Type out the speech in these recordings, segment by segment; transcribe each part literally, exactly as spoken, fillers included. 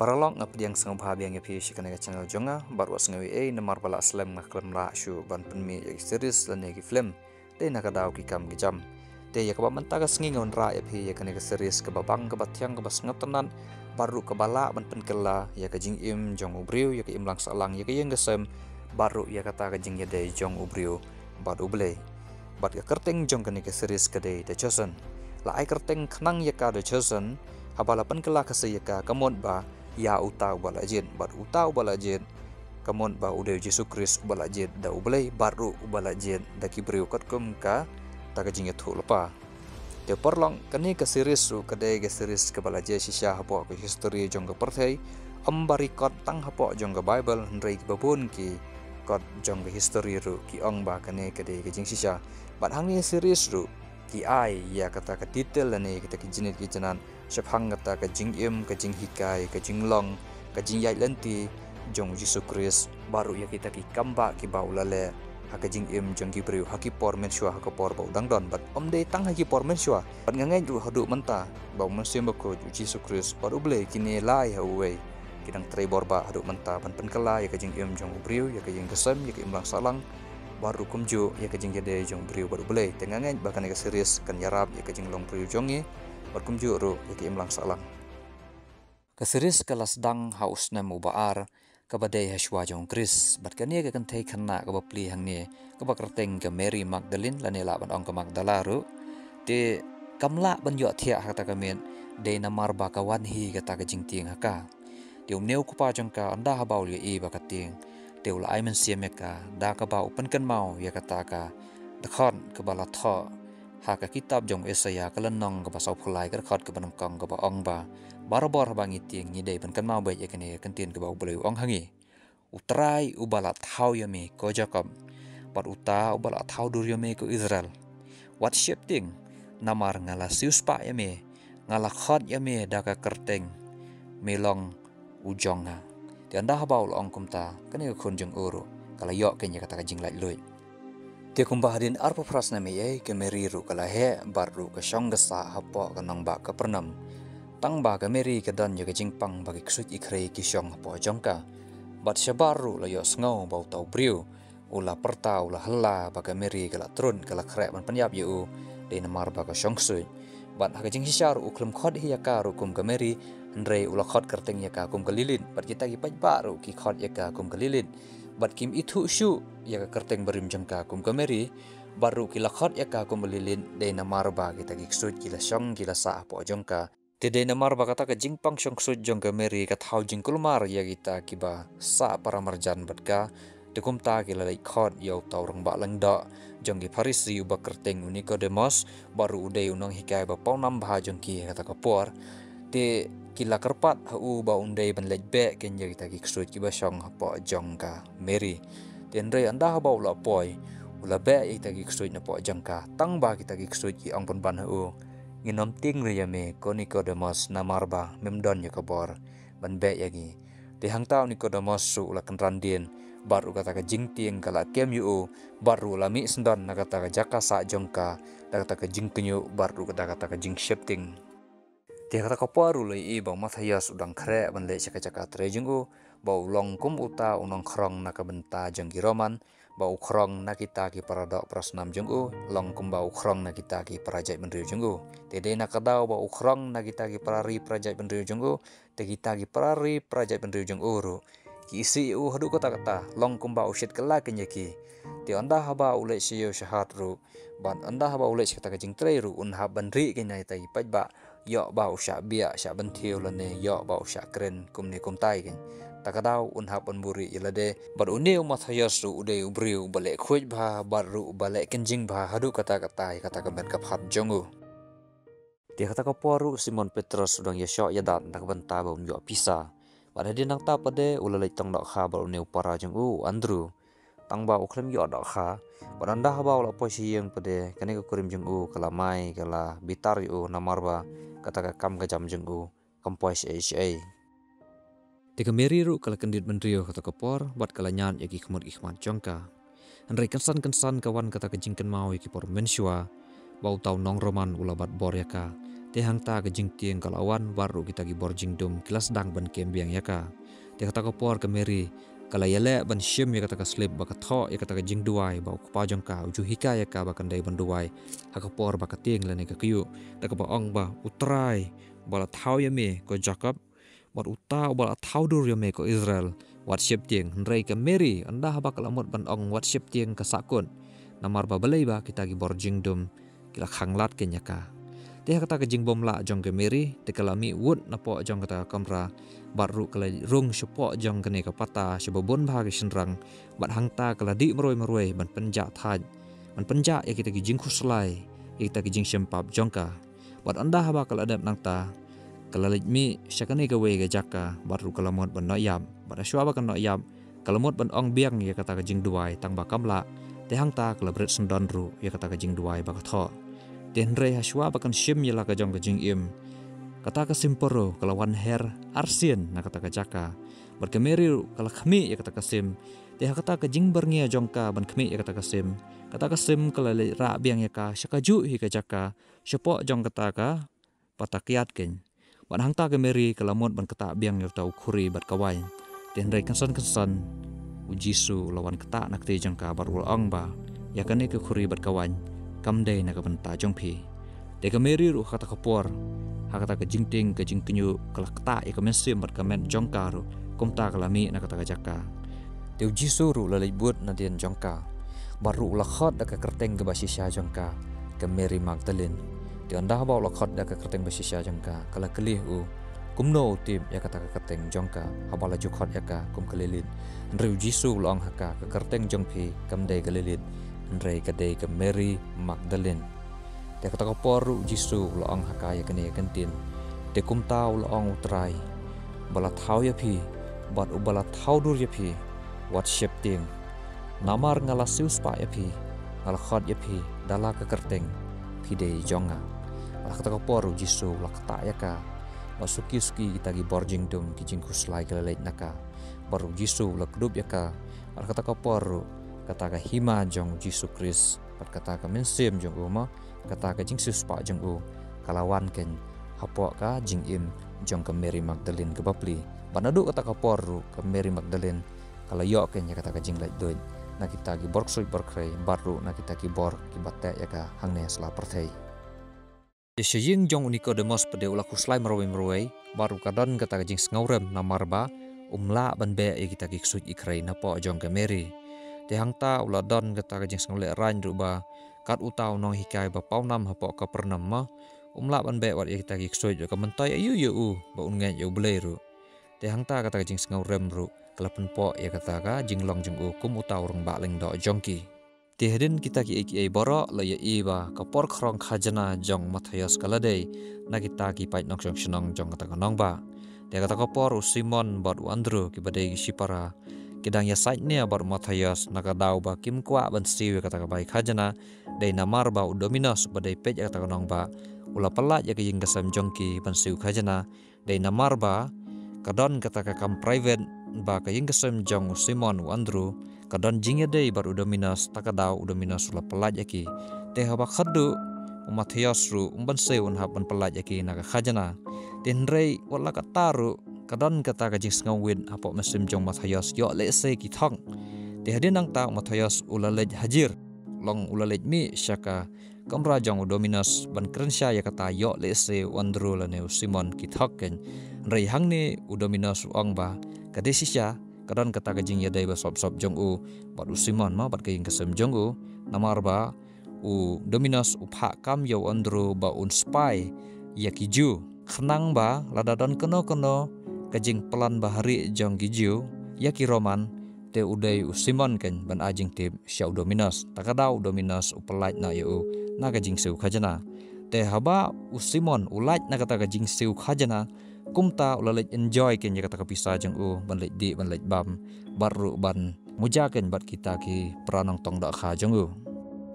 Paralok, nga pdiang sngewbha biang ïa phi sha kane ka channel jong nga. Bad wat sngew ei ei namar ba la slem nga khlem lah shuh ban pynmih ïa ki series lane ki film. Te na ka daw ki kam ki jam. Te ïa kaba mynta ka sngi nga wanrah ïa phi ïa kane ka series kaba bang, kaba thiang, kaba sngewtynnat, bad ruh kaba lah ban pynkylla ïa ka jingim jong u briew, ïa ka imlang sahlang, ïa ka ïing ka sem, bad ruh ïa kata ka jingïadei jong u briew bad U Blei. Bad ka kyrteng jong kane ka series ka dei The Chosen. La ai kyrteng khnang ïa ka The Chosen haba la pynkylla ka sa ïa ka, ka mut ba ïa uta uba la jied, bad uta uba la jied ka mut ba u dei u Jisu Khrist uba la jied da U Blei bad ruh uba la jied da ki briew katkum kata ka jingïathuhlypa. Te paralok, kane ka series ruh ka dei ka series kaba la jia shisha hapoh ka history jong ka pyrthei. Ym ba record tang hapoh jong ka Bible, hynrei kiba bun ki kot jong ka history ruh ki ong ba kane ka dei ka jingshisha. Bad hangne series ruh ki ai ïa kata ka title lane kita ki jingit ki jinat shaphang kata ka jingim, ka jinghikai, ka jinglong, ka jingïaid lynti jong u Jisu Khrist, bad ruh ïa kita ki kambah kiba u la leh ha ka jingim jong ki briew ha ki por mynshuwa, ha ka por ba u dang don. Bad ym dei tang ha ki por mynshuwa, bad nga ngeit ruh haduh mynta ba u Mynsiem Bakhuid, u Jisu Khrist bad U Blei kine lai ha uwei, ki dang trei bor bah haduh mynta ban pynkylla ïa ka jingim jong u briew, ïa ka ïing ka sem, ïa ka imlang sahlang, bad ruh kumjuh ïa ka jingïadei jong u briew bad U Blei. Te nga ngeit ba kane ka series kan ïarap ïa ka jinglong briew jong ngi, bad kumjuh ruh ïa ka imlang sahlang. Ka series ka la sdang ha u snem uba ar kaba dei ha shuwa jong u Khrist, bad kane ka kynthei khynnah kaba plie hangne kaba kyrteng ka Mary Magdalene, lane lah ban ong ka Magdala ruh. Te kam lah ban ïohthiah ha kata ka miet, dei namar ba ka wan hi kata ka jingtieng ha ka. Te une u kpa jong ka, ynda haba u la ïohi ba ka tieng, te u la ai mynsiem ïa ka da kaba u pynkynmaw ïa kata ka dkhot kaba la thoh ha ka kitab jong u Isaïah, ka lynnong kaba sawphew lai, ka dkhot kaba nyngkong, kaba ong ba, barabor haba ngi tieng ngi dei ban kynmaw beit ïa kane ka kyntien kaba U Blei u ong ha ngi: U Trai uba la thaw ïa me, ko Jakob, bad uta uba la thaw dur ïa me, ko Israel, wat sheptieng, namar nga la siewspah ïa me, nga la khot ïa me da ka kyrteng, me long u jong nga. Te ynda haba u la ong kumta, kane ka khun jong u ruh ka la ïoh kane kata ka jinglaitluid. Te kumba hadien arphew phra snem ei ei, ka Mary ruh ka la heh bad ruh ka shong ka sah hapoh ka nongbah Kapernaum. Tang ba ka Mary ka don ïa ka jingpang ba ki ksuid ki khrei ki shong hapoh jong ka. Bad shabar ruh la ïohsngew ba uta u briew u la pyrta, u la hylla ba ka Mary ka la trud, ka la khreh ban pynïap ïa u, dei namar ba ka shong ksuid. Bad ha ka jingshisha ruh u khlem khot hi ïa ka ruh kum ka Mary, hynrei u la khot kyrteng ïa ka kum ka Lilith. Bad kita ki paidbah ruh ki khot ïa ka kum ka Lilith. Bad kim ithuh shuh ïa ka kyrteng barim jong ka kum ka Mary, bad ruh ki la khot ïa ka kum ka Lilith, dei namar ba kita ki ksuid ki la shong ki la sah hapoh jong ka. Te dei namar ba kata ka jingpang shong ksuid jong ka Mary ka thaw jingkulmar ïa kita kiba sah paramarjan bad ka. Te kumta ki la leit khot ïa uta u rangbah lyngdoh jong ki Pharisi uba kyrteng u Nikodemos, bad ruh u dei u nonghikai ba pawnam bha jong ki ha kata ka por. Te ki la kyrpad ha u ba un dei ban leit beh kein ïa kita ki ksuid kiba shong hapoh jong ka Mary. Te hynrei ynda haba u la poi, u la beh ïa kita ki ksuid napoh jong ka, tang ba kita ki ksuid ki ong pynban ha u: Ngin ym tieng ruh ïa me, ko Nikodemos, namar ba mem don ïa ka bor ban beh ïa ngi. Te hangta u Nikodemos ruh u la kynran dien, bad ruh kata ka jingtieng ka la kem ïa u, bad ruh u la mih syndon na kata ka jaka sah jong ka da kata ka jingkynñiuh bad ruh da kata ka jingsheptieng. Te ha kata ka por ruh la ïohi ba u Mathaios u dang khreh ban leit sha ka jaka trei jong u, ba u long kum uta u nongkhrong na ka bynta jong ki Roman, ba u khrong na kita ki para doh para snam jong u, long kumba u khrong na kita ki para jaitbynriew jong u. Te dei na ka daw ba u khrong na kita ki para ri para jaitbynriew jong u, te kita ki para ri para jaitbynriew jong u ruh ki isih ïa u haduh katta katta, long kumba u shit kylla kein ïa ki. Te ynda haba u leit sha ïew sha hat ruh, bad ynda haba u leit sha kata ka jingtrei ruh, un hap ban rieh kein na kita ki paidbah, ïoh ba u shah biah shah bynthiew lane ïoh ba u shah kren kumne kumtai kein. Ta ka daw un hap ban buhrieh ïa lade. Bad une u Mathaios ruh u dei u briew uba leh khuid bha bad ruh uba leh kynjing bha haduh katta katta ïa kata ka met ka phad jong u. Te ha kata ka por ruh u Simon Petros u dang ïashoh ïadat na ka bynta ba un ïoh pisa. Bad hadien nangta pat de u la leit tong dohkha bad une u para jong u, u Andrew. Tang ba u khlem ïoh dohkha, bad ynda haba u la poi sha ïing pat de, kane ka kurim jong u ka la mai, ka la bitar ïa u namar ba kata ka kam ka jam jong u kam poi shaei shaei. Te ka Mary ruh ka la kyndit bynriew ha kata ka por, bad ka la ñiad ïa ki khmut ki khmat jong ka. Hynrei kynsan kynsan ka wan kata ka jingkynmaw ïa ki por mynshuwa ba uta u nong Roman u la bat bor ïa ka. Te hangta ka jingtieng ka la wan, bad ruh kita ki bor jingdum ki la sdang ban kem biang ïa ka. Te kata ka por ka Mary ka la ïaleh ban shim ïa kata ka slip ba ka thoh ïa kata ka jingduwai ba u kpa jong ka u ju hikai ïa ka ba kan dei ban duwai ha ka por ba ka tieng lane ka kyiuh, da kaba ong ba, U Trai, uba la thaw ïa me, ko Jakob, bad uta uba la thaw dur ïa me, ko Israel, wat sheptieng. Hynrei ka Mary, ynda haba ka la mut ban ong wat sheptieng, ka sahkut, namar ba balei ba kita ki bor jingdum ki la khanglad keiñ ïa ka. Te ha kata ka jingbymlah jong ka Mary, te ka la mih wut napoh jong kata ka kamra, bad ruh ka la rung shapoh jong kane ka pata sha babun bha ki shynrang, bad hangta ka la dih marwei marwei ban pynjah thait, ban pynjah ïa kita ki jingkhuslai, ïa kita ki jingshempap jong ka. Bad ynda haba ka la dep nangta, ka la leit mih sha kane kawei ka jaka, bad ruh ka la mut ban noh ïap. Bad hashwa ba kan noh ïap, ka la mut ban ong biang ïa kata ka jingduwai tang ba kam lah. Te hangta ka la bret syndon ruh ïa kata ka jingduwai ba ka thoh. Te hynrei hashwa ba kan shim ïa la ka jong ka jingim, kata ka sim Paro ka la wan her arsien na kata ka jaka. Bad ka Mary ruh ka la khmih ïa kata ka sim. Te ha kata ka jingbyrngia jong ka ban khmih ïa kata ka sim, kata ka sim ka la leit rah biang ïa ka sha kajuh hi ka jaka, shapoh jong kata ka pata kiad keiñ. Bad hangta ka Mary ka la mut ban ktah biang ïa uta u khuri bad ka waiñ. Te hynrei kynsan kynsan u Jisu u la wan ktah na kti jong ka bad u la ong ba, Ïa kane ka khuri bad ka waiñ kam dei na ka bynta jong phi. Te ka Mary ruh ha kata ka por, ha kata ka jingtieng ka jingkynñiuh, ka la ktah ïa ka mynsiem bad ka met jong ka ruh, kumta ka la mih na kata ka jaka. Te u Jisu ruh u la leit bud nadien jong ka, bad ruh u la khot da ka kyrteng kaba shisha jong ka, ka Mary Magdalene. Te ynda haba u la khot da ka kyrteng ba shisha jong ka, ka la kylli ha u, Kumno u tip ïa kata ka kyrteng jong ka? Haba la ju khot ïa ka kum ka Lilith. Hynrei u Jisu u la ong ha ka, Ka kyrteng jong phi kam dei ka Lilith, hynrei ka dei ka Mary Magdalene. Te kata ka por ruh u Jisu u la ong ha ka ïa kane ka kyntien, Te kumta u la ong U Trai, uba la thaw ïa phi bad uba la thaw dur ïa phi, wat sheptieng. Namar nga la siewspah ïa phi, nga la khot ïa phi da la ka kyrteng, phi dei jong nga. Bad ha kata ka por u Jisu u la ktah ïa ka, bad suki suki kita ki bor jingdum ki jingkhuslai ki la leit na ka. Bad u Jisu u la kdup ïa ka, bad ha kata ka por ruh kata ka hima jong u Jisu Khrist, bad kata ka mynsiem jong u mo, kata ka jingsiewspah jong u, ka la wan keiñ hapoh ka jingim jong ka Mary Magdalene kaba pli. Bad naduh kata ka por ruh ka Mary Magdalene ka la ïoh keiñ ïa kata ka jinglaitluid na kita ki bor ksuid bor khrei, bad ruh na kita ki bor kiba teh ïa ka hangne ha sla pyrthei. Te sha ïing jong u Nikodemos pat de u la khuslai marwei marwei, bad ruh ka don kata ka jingsngewrem namar ba um lah ban beh ïa kita ki ksuid ki khrei napoh jong ka Mary. Te hangta u la don kata ka jingsngewlehraiñ ruh ba kat uta u nonghikai ba pawnam hapoh Kapernaum mo, um lah ban beh wat ïa kita ki ksuid, bad ka myntoi aïu ïa u ba un ngeit ïa U Blei ruh. Te hangta kata ka jingsngewrem ruh ka la pynpoh ïa kata ka jinglong jong u kum uta u rangbah lyngdoh jong ki. Te hadien kita kiei kiei baroh la ïohi ba ka por khrong khajna jong u Mathaios ka la dei na kita ki paid nongshong shnong jong kata ka nongbah. Te kata ka por u Simon bad u Andru kiba dei ki shipara, ki dang ïasaid nia bad u Mathaios na ka daw ba kim kwah ban siew ïa kata ka bai khajna, dei namar ba u Dominos uba dei peit ïa kata ka nongbah u la pyllait ïa ka ïing ka sem jong ki ban siew khajna, dei namar ba ka don kata ka kam private, ba ka ïing ka sem jong u Simon u Andru ka don jingïadei bad u Dominos, ta ka daw u Dominos u la pyllait ïa ki. Te haba khadduh u Mathaios ruh um ban siew un hap ban pyllait ïa ki na ka khajna. Te hynrei wat la katta ruh ka don kata ka jingsngewwit hapoh mynsiem jong u Mathaios, ïoh lehse ki thok. Te hadien nangta u Mathaios u la leit hajir, long u la leit mih sha ka kamra jong u Dominos ban kren sha ïa kata, ïoh lehse u Andru lane u Simon ki thok keiñ. Hynrei hangne u Dominos u ong ba ka dei shisha ka don kata ka jingïadei ba sop sop jong u bad u Simon mo bad ka ïing ka sem jong u, namar ba u Dominos u phah kam ïa u Andru ba un spy ïa ki Jiw, khnang ba lada don kano kano ka jingplan ba harieh jong ki Jiw ïa ki Roman, te u dei u Simon keiñ ban ai jingtip sha u Dominos. Ta ka daw u Dominos u pyllait noh ïa u na ka jingsiew khajna. Te haba u Simon u lait na kata ka jingsiew khajna, kumta u la leit enjoy keiñ ïa kata ka pisa jong u ban leit dih ban leit bam, bad ruh ban muja keiñ bad kita ki para nongtong dohkha jong u.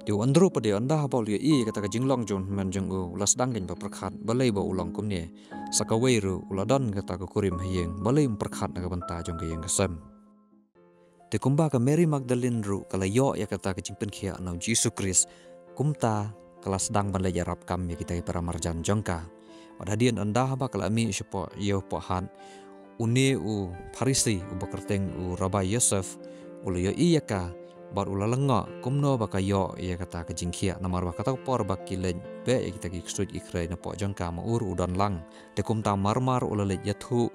Te u Andru pat de ynda haba u la ïohi ïa kata ka jinglong jong u hynmen jong u, u la sdang keiñ ba pyrkhat balei ba u long kumne. Sa kawei ruh u la don kata ka kurim ha ïing, balei um pyrkhat na ka bynta jong ka ïing ka sem. Te kumba ka Mary Magdalene ruh ka la ïoh ïa kata ka jingpynkhiah na u Jisu Khrist, kumta ka la sdang ban leit ïarap kam ïa kita ki para marjan jong ka. Bad hadien ynda haba ka la mih shapoh ïa u poh hat, une u Pharisi uba kyrteng u Rabbi Yosef u la ïohi ïa ka, bad u la lyngngoh kumno ba ka ïoh ïa kata ka jingkhiah, namar ba kata ka por ba ki leit beh ïa kita ki ksuid ki khrei napoh jong ka, ma u ruh u don lang. Te kumta marmar u la leit ïathuh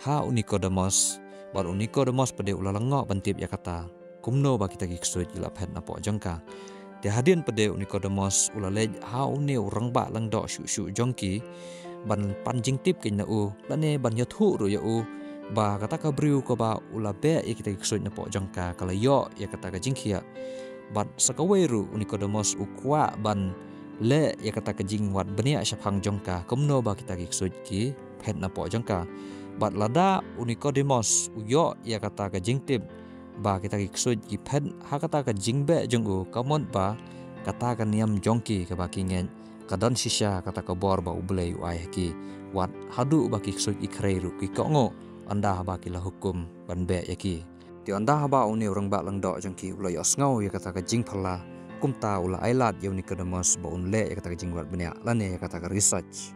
ha u Nikodemos, bad u Nikodemos pat de u la lyngngoh ban tip ïa kata, kumno ba kita ki ksuid ki la phet napoh jong ka. Te hadien pat de u Nikodemos u la leit ha une u rangbah lyngdoh shuh shuh jong ki, ban pan jingtip keiñ na u, lane ban ïathuh ruh ïa u ba kata ka briew kaba u la beh ïa kita ki ksuid napoh jong ka, ka la ïoh ïa kata ka jingkhiah. Bad sa kawei ruh u Nikodemos u kwah ban leh ïa kata ka jingwad bniah shaphang jong ka, kumno ba kita ki ksuid ki phet napoh jong ka. Bad lada u Nikodemos u ïoh ïa kata ka jingtip ba kita ki ksuid ki phet ha kata ka jingbeh jong u, ka mut ba kata ka niam jong ki kaba ki ngeit ka don shisha kata ka bor ba U Blei u ai ha ki, wat haduh ba ki ksuid ki khrei ruh ki kohnguh ynda haba ki la hukum ban beh ïa ki. Te ynda haba une u rangbah lyngdoh jong ki u la ïohsngew ïa kata ka jingphylla, kumta u la ailad ïa u Nikodemos ba un leh ïa kata ka jingwad bniah lane ïa kata ka research.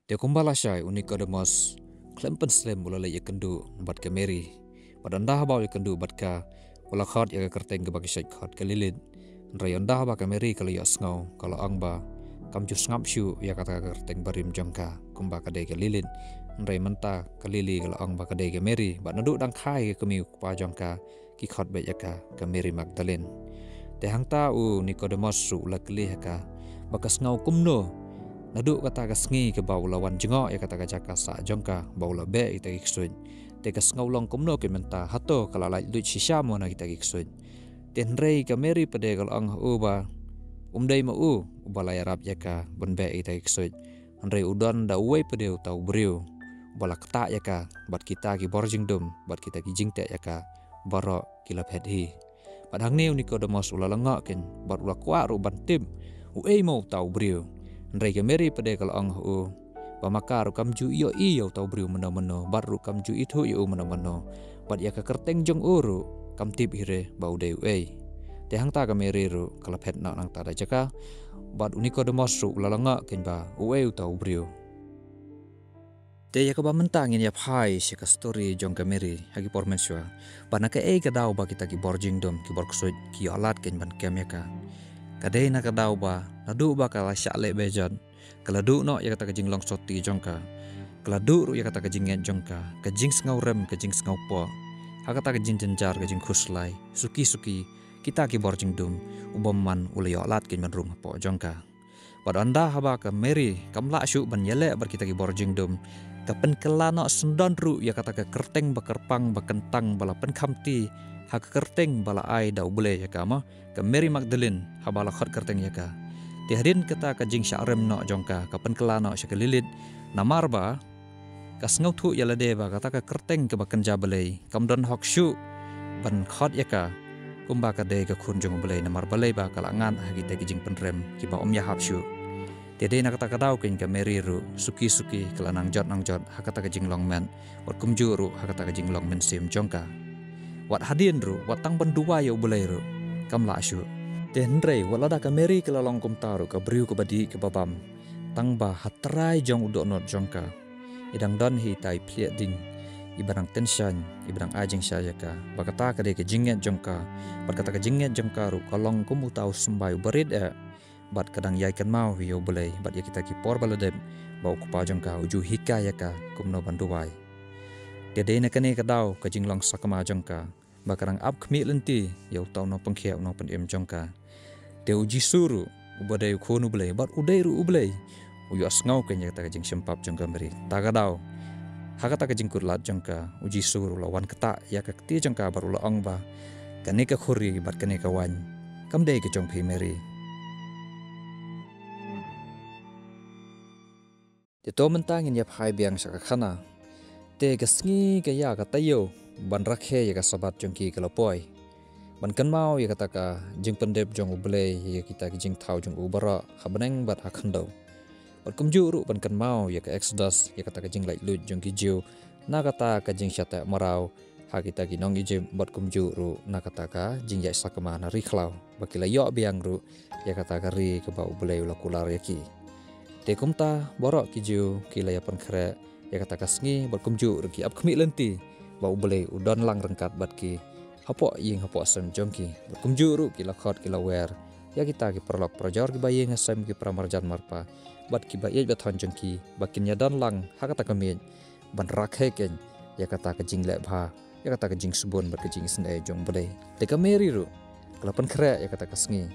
Te kumba lashai, u Nikodemos khlem pynslem u la leit ïakynduh bad ka Mary. Bad ynda haba u ïakynduh bad ka, u la khot ïa ka kyrteng kaba ki shait khot ka Lilith. Hynrei ynda haba ka Mary ka la ïohsngew, ka la ong ba kam ju sngap shuh ïa kata ka kyrteng barim jong ka, kumba ka dei ka Lilith. Hynrei mynta ka Lily ka la ong ba ka dei ka Mary, bad naduh dang kha ïa ka kmie u kpa jong ka, ki khot beit ïa ka ka Mary Magdalene. Te hangta u Nikodemos ruh u la kylli ha ka ba ka sngew kumno naduh kata ka sngi kaba u la wan jngoh ïa kata ka jaka sah jong ka ba u la beh ïa kita ki ksuid. Te ka sngew long kumno keiñ mynta, hato ka la laitluid shisha mo na kita ki ksuid. Te hynrei ka Mary pat de ka la ong ha u ba um dei ma u uba la ïarap ïa ka ban beh ïa kita ki ksuid. Hynrei u don da uwei pat de uta u briew uba la ktah ïa ka, bad kita ki bor jingdum bad kita ki jingteh ïa ka baroh ki la phet hi. Bad hangne u Nikodemos u la lyngngoh keiñ bad u la kwah ruh ban tip uei mo uta u briew. Hynrei ka Mary pat de ka la ong ha u ba ma ka ruh kam ju ïohi ïa uta u briew mano mano, bad ruh kam ju ithuh ïa u mano mano, bad ïa ka kyrteng jong u ruh kam tip hi re ba u dei uei. Te hangta ka Mary ruh ka la phet noh nangta da jaka, bad u Nikodemos ruh u la lyngngoh keiñ ba uei uta u briew. Te ïa kaba mynta ngin ïa phai sha ka story jong ka Mary ha ki por mynshuwa, ba na kaei ka daw ba kita ki bor jingdum, ki bor ksuid ki ïoh lad keiñ ban kem ïa ka. Ka dei na ka daw ba naduh ba ka la shah leh bejot, ka la duh noh ïa kata ka jinglong sotti jong ka, ka la duh ruh ïa kata ka jingngeit jong ka, ka jingsngew rem, ka jingsngew poh, ha kata ka jingjynjar, ka jingkhuslai, suki suki kita ki bor jingdum, u bymman u la ïoh lad keiñ ban rung hapoh jong ka. Bad ynda haba ka Mary kam lah shuh ban ïaleh bad kita ki bor jingdum, ka pynkylla noh syndon ruh ïa kata ka kyrteng ba kyrpang ba kyntang ba la pynkhamti ha ka kyrteng ba la ai da U Blei ïa ka, ma ka Mary Magdalene haba la khot kyrteng ïa ka. Te hadien kata ka jingshah rem noh jong ka, ka pynkylla noh sha ka Lilith, namar ba ka sngewthuh ïa lade ba kata ka kyrteng kaba kynja balei kam don hok shuh ban khot ïa ka kumba ka dei ka khun jong U Blei, namar balei ba ka la ngat ha kita ki jingpynrem kiba ym ïahap shuh. Te dei na kata ka daw keiñ ka Mary ruh suki suki ka la nang jot nang jot ha kata ka jinglong met, wat kumjuh ruh ha kata ka jinglong mynsiem jong ka. Wat hadien ruh, wat tang ban duwai ïa U Blei ruh kam lah shuh. Te hynrei wat lada ka Mary ka la long kumta ruh, ka briew kaba dih kaba bam, tang ba ha trai jong u dohnud jong ka i dang don hi ita i phliah ding iba dang tension, iba dang ai jingshai ïa ka, ba kata ka dei ka jingngeit jong ka, bad kata ka jingngeit jong ka ruh ka long kum uta u symbai uba rit eh, bad ka dang ïai kynmaw hi ïa U Blei bad ïa kita ki por ba la dep ba u kpa jong ka u ju hikai ïa ka kumno ban duwai. Te dei na kane ka daw ka jinglong sakma jong ka ba ka dang ap khmih lynti ïa uta u nongpynkhiah, u nongpynim jong ka. Te U Jisu ruh uba dei u Khun U Blei bad u dei ruh U Blei, u ïohsngew keiñ ïa kata ka jingshim pap jong ka Mary. Ta ka daw, ha kata ka jingkut lad jong ka, U Jisu ruh u la wan ktah ïa ka kti jong ka bad u la ong ba kane ka khuri bad kane ka waiñ kam dei ka jong phi Mary. Te to mynta ngin ïa phai biang sha ka khana. Te ka sngi ka ïa ka taïew ban rakhe ïa ka Sabbath jong ki ka la poi, ban kynmaw ïa kata ka jingpyndep jong U Blei ïa kita ki jingthaw jong u baroh ha bneng bad ha khyndew. Bad kumjuh ruh ban kynmaw ïa ka Exodus, ïa kata ka jinglaitluid jong ki Jiw na kata ka jingshah teh mraw ha kita ki nong Ijipt, bad kumjuh ruh na kata ka jingïaid sakma na ri khlaw ba ki la ïoh biang ruh ïa kata ka ri kaba U Blei u la kular ïa ki. Te kumta baroh ki Jiw ki la ïa pynkhreh ïa kata ka sngi, bad kumjuh ruh ki ap khmih lynti ba U Blei u don lang ryngkat bad ki hapoh ïing hapoh sem jong ki. Bad kumjuh ruh ki la khot ki la wer ïa kita ki paralok parajor, ki ba ïing ha sem, ki para marjan marpa, bad ki ba ïeit ba thon jong ki, ba kin ïa don lang ha kata ka miej ban rakhe keiñ ïa kata ka jingleh bha, ïa kata ka jingsbun bad ka jingisynei jong U Blei. Te ka Mary ruh ka la pynkhreh ïa kata ka sngi.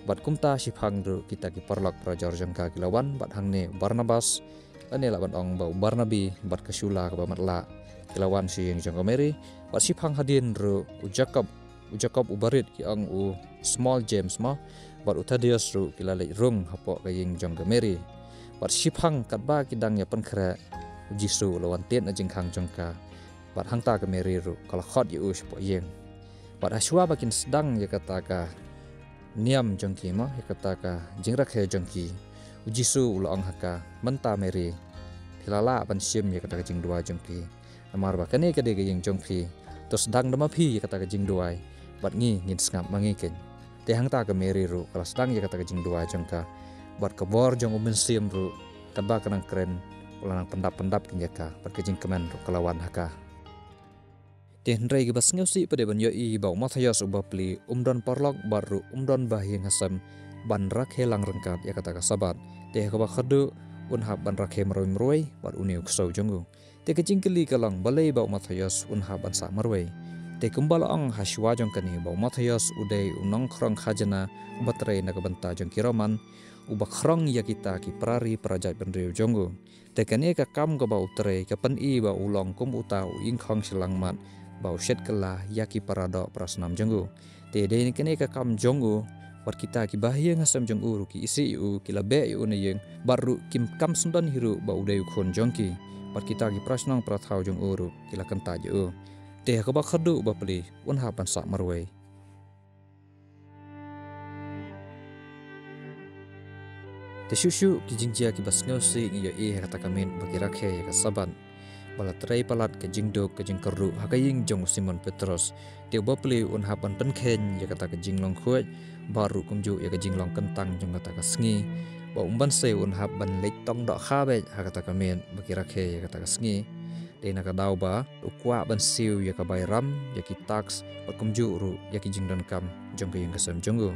Bad kumta shiphang ruh kita ki paralok parajor jong ka ki la wan, bad hangne u Barnabas, lane lah ban ong ba u Barnabi, bad ka Sula kaba matlah, ki la wan sha ïing jong ka Mary. Bad shiphang hadien ruh u Jakob, u Jakob u barit, ki ong u small James mo, bad u Thaddeus ruh ki la leit rung hapoh ka ïing jong ka Mary. Bad shiphang katba ki dang ïa pynkhreh, u Jisu u la wan tied na jingkhang jong ka. Bad hangta ka Mary ruh ka la khot ïa u shapoh ïing. Bad hashwa ba kin sdang ïa kata ka niam jong ki mo, ïa kata ka jingrakhe jong ki, u Jisu u la ong ha ka, mynta Mary, phi la lah ban shim ïa kata ka jingduwai jong phi. Namar ba kane ka dei ka ïing jong phi. To sdang da ma phi ïa kata ka jingduwai, bad ngi ngin sngap ma ngi keiñ. Te hangta ka Mary ruh ka la sdang ïa kata ka jingduwai jong ka. Bad ka bor jong U Mynsiem ruh, katba ka nang kren, u la nang pyndap pyndap keiñ ïa ka, bad ka jingkmen ruh ka la wan ha ka. Te hynrei kaba sngewsih pat de ban ïohi ba u Mathaios u bapli um don paralok bad ruh um don ba ïing ha sem ban rakhe lang ryngkat ïa kata ka Sabbath. Te ha kaba khatduh un hap ban rakhe marwei marwei bad une u ksew jong u. Te ka jingkylli ka long, balei ba u Mathaios un hap ban sah marwei? Te kumba la ong hashwa jong kane, ba u Mathaios u dei u nongkhrong khajna uba trei na ka bynta jong ki Roman, uba khrong ïa kita ki para ri para jaitbynriew jong u. Te kane ka kam kaba u trei ka pyni ba u long kum uta u ingkhong shyllangmat ba u shet kylla ïa ki para doh para snam jong u. Te dei na kane ka kam jong u, bad kita ki ba ïing ha sem jong u ruh ki isih ïa u, ki la beh ïa u na ïing, bad ruh kim kam sngewdon hi ruh ba u dei u khun jong ki. Bad kita ki para shnong para thaw jong u ruh ki la kyntait ïa u. Te ha kaba khatduh u bapli un hap ban sah marwei. Te shuh shuh ki jingjia kiba sngewsih ngi ïohi ha kata ka miet ba ki rakhe ïa ka Sabbath. Ba la trei palat ka jingduk ka jingkyrduh ha ka ïing jong u Simon Petros. Te u bapli un hap ban pynkheiñ ïa kata ka jinglong khuid, bad ruh kumjuh ïa ka jinglong kyntang jong kata ka sngi. Ba u mynsiem un hap ban leit tong dohkha beit ha kata ka miet ba ki rakhe ïa kata ka sngi. Dei na ka daw ba u kwah ban siew ïa ka bai ram, ïa ki taks, bad kumjuh ruh ïa ki jingdonkam jong ka ïing ka sem jong u.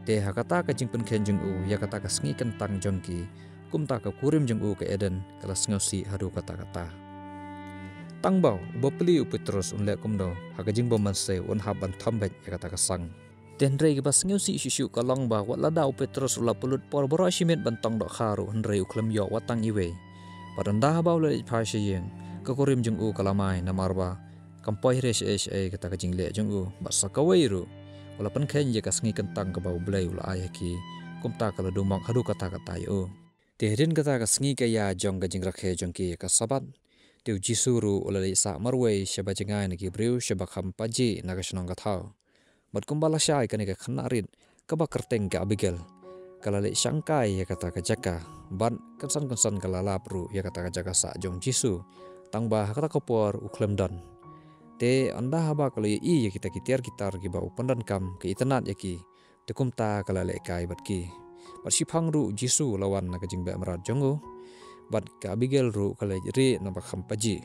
Te ha kata ka jingpynkheiñ jong u ïa kata ka sngi kyntang jong ki, kumta ka kurim jong u ka Eden ka la sngewsih haduh katta katta. Tang ba u bapli u Petros un leh kumno, ha ka jingbym mynsiem un hap ban thom beit ïa kata ka sang. Te hynrei kaba sngewsih shuh shuh ka long ba wat lada u Petros u la pynlut por baroh shi miet ban tong dohkha ruh, hynrei u khlem ïoh wat tang iwei. Bad ynda haba u la leit phai sha ïing, ka kurim jong u ka la mai, namar ba kam poi re shaei shaei kata ka jingleh jong u. Bad sa kawei ruh u la pynkheiñ ïa ka sngi kyntang kaba U Blei u la ai ha ki, kumta ka la dumok haduh katta katta ïa u. Te hadien kata ka sngi ka ïa jong ka jingrakhe jong ki ïa ka Sabbath, te u Jisu ruh u la leit sah marwei shaba jngai na ki briew shaba kham pajih na ka shnong ka thaw. Bad kumba lashai, kane ka khynnah rit kaba kyrteng ka Abigail ka la leit shangkai ïa kata ka jaka, bad kynsan kynsan ka la lap ruh ïa kata ka jaka sah jong u Jisu, tang ba ha kata ka por u khlem don. Te ynda haba ka la ïohi ïa kita ki tiar ki tar kiba u pyndonkam, ka itynnad ïa ki, te kumta ka la lehkai bad ki. Bad shiphang ruh u Jisu u la wan na ka jingbeh mrad jong u, bad ka Abigail ruh ka la leit rieh naba kham pajih.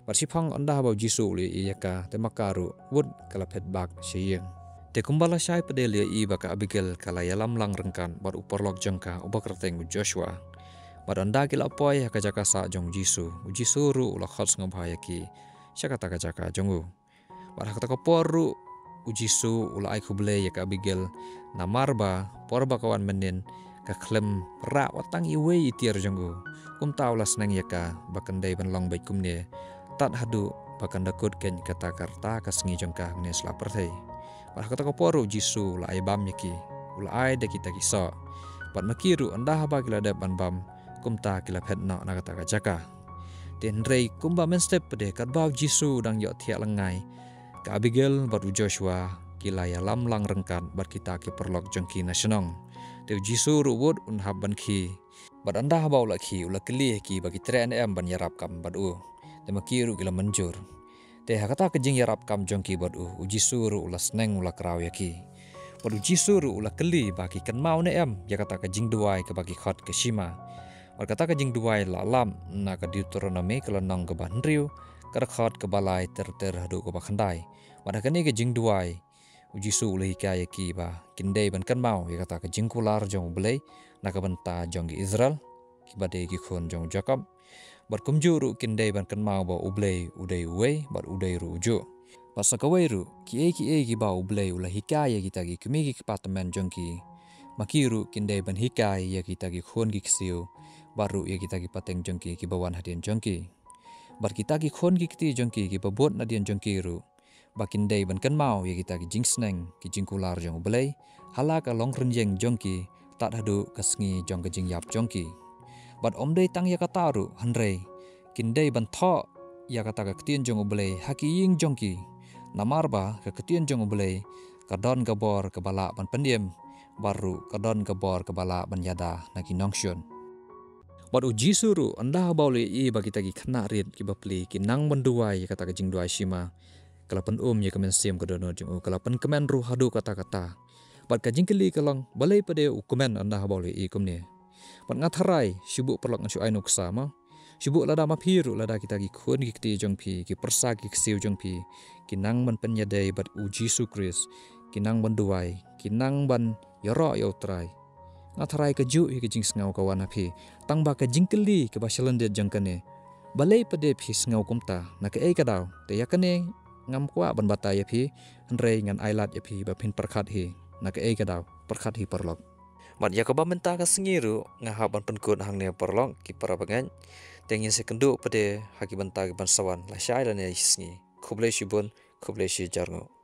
Bad shiphang ynda haba u Jisu u la ïohi ïa ka, te ma ka ruh wut ka la phet bak sha ïing. Te kumba lashai pat de la ïohi ba ka Abigail ka la ïalam lang ryngkat bad u paralok jong ka uba kyrteng u Joshua. Bad ynda ki la poi ha ka jaka sah jong u Jisu, u Jisu ruh u la khot sngewbha ïa ki sha kata ka jaka jong u. Bad ha kata ka por ruh u Jisu u la ai khublei ïa ka Abigail, namar ba por ba ka wan mynnin ka khlem rah wat tang iwei i tiar jong u. Kumta u la sneng ïa ka ba kan dei ban long beit kumne tad haduh ba kan da kut keiñ kata ka rta ka sngi jong ka hangne sla pyrthei. Bad ha kata ka por ruh u Jisu u la ai bam ïa ki, u la ai da kita ki soh. Bad ma ki ruh ynda haba ki la dep ban bam, kumta ki la phet noh na kata ka jaka. Te hynrei kumba mynstep pat de, katba u Jisu u dang ïohthiah lyngngai, ka Abigail bad u Joshua ki la ïalam lang ryngkat bad kita ki paralok jong ki na shnong. Te u Jisu ruh wut un hap ban khie. Bad ynda haba u la khie, u la kylli ïa ki ba ki treh ne em ban ïarap kam bad u. Te ma ki ruh ki la mynjur. Te ha kata ka jingïarap kam jong ki bad u, u Jisu ruh u la sneng u la kraw ïa ki. Bad u Jisu ruh u la kylli ba ki kynmaw ne em ïa kata ka jingduwai kaba ki khot ka Shema. Bad kata ka jingduwai la lap na ka Deuteronomi ka lynnong kaba hynriew, ka dkhot kaba lai ter ter haduh kaba khyndai. Bad ha kane ka jingduwai, u Jisu u la hikai ïa ki ba kin dei ban kynmaw ïa kata ka jingkular jong U Blei na ka bynta jong ki Israel, kiba dei ki khun jong u Jakob. Bad kumjuh ruh kin dei ban kynmaw ba U Blei u dei uwei bad u dei ruh ujuh. Bad sa kawei ruh, kiei kiei kiba U Blei u la hikai ïa kita ki kmie ki kpa tymmen jong ki, ma ki ruh kin dei ban hikai ïa kita ki khun ki ksiew, bad ruh ïa kita ki pateng jong ki kiba wan hadien jong ki. Bad kita ki khun ki kti jong ki kiba bud nadien jong ki ruh, ba kin dei ban kynmaw ïa kita ki jingsneng ki jingkular jong U Blei ha la ka longrynïeng jong ki, tad haduh ka sngi jong ka jingïap jong ki. Bad ym dei tang ïa kata ruh, hynrei kin dei ban thoh ïa kata ka ktien jong U Blei ha ki ïing jong ki. Namar ba ka ktien jong U Blei ka don ka bor kaba lah ban pynim, bad ruh ka don ka bor kaba lah ban ïada na ki nongshun. Bad u Jisu ruh, ynda haba u la ïohi ba kita ki khynnah rit kiba pli ki nang ban duwai ïa kata ka jingduwai Shema, ka la pynum ïa ka mynsiem ka dohnud jong u, ka la pynkmen ruh haduh katta katta. Bad ka jingkylli ka long, balei pat de u kmen ynda haba u la ïohi kumne? Bad nga tharai, shu buh paralok ngan shu ai nuksa mo. Shu buh lada ma phi ruh, lada kita ki khun ki kti jong phi, ki pyrsa ki ksiew jong phi, ki nang ban pynïadei bad u Jisu Khrist, ki nang ban duwai, ki nang ban ïaroh ïa U Trai. Nga tharai kajuh hi ka jingsngew ka wan ha phi. Tang ba ka jingkylli kaba shalyndet jong kane, balei pat de phi sngew kumta, na kaei ka daw? Te ïa kane ngam kwah ban batai ïa phi, hynrei ngan ai lad ïa phi ba phin pyrkhat hi, na kaei ka daw, pyrkhat hi paralok. Bad ïa kaba mynta ka sngi ruh nga hap ban pynkut hangne paralok ki para bangeit. Te ngin sa ïakynduh pat de ha ki bynta kiban sa wan, lashai lane la shi sngi. Khublei shibun, khublei shihajar nguh.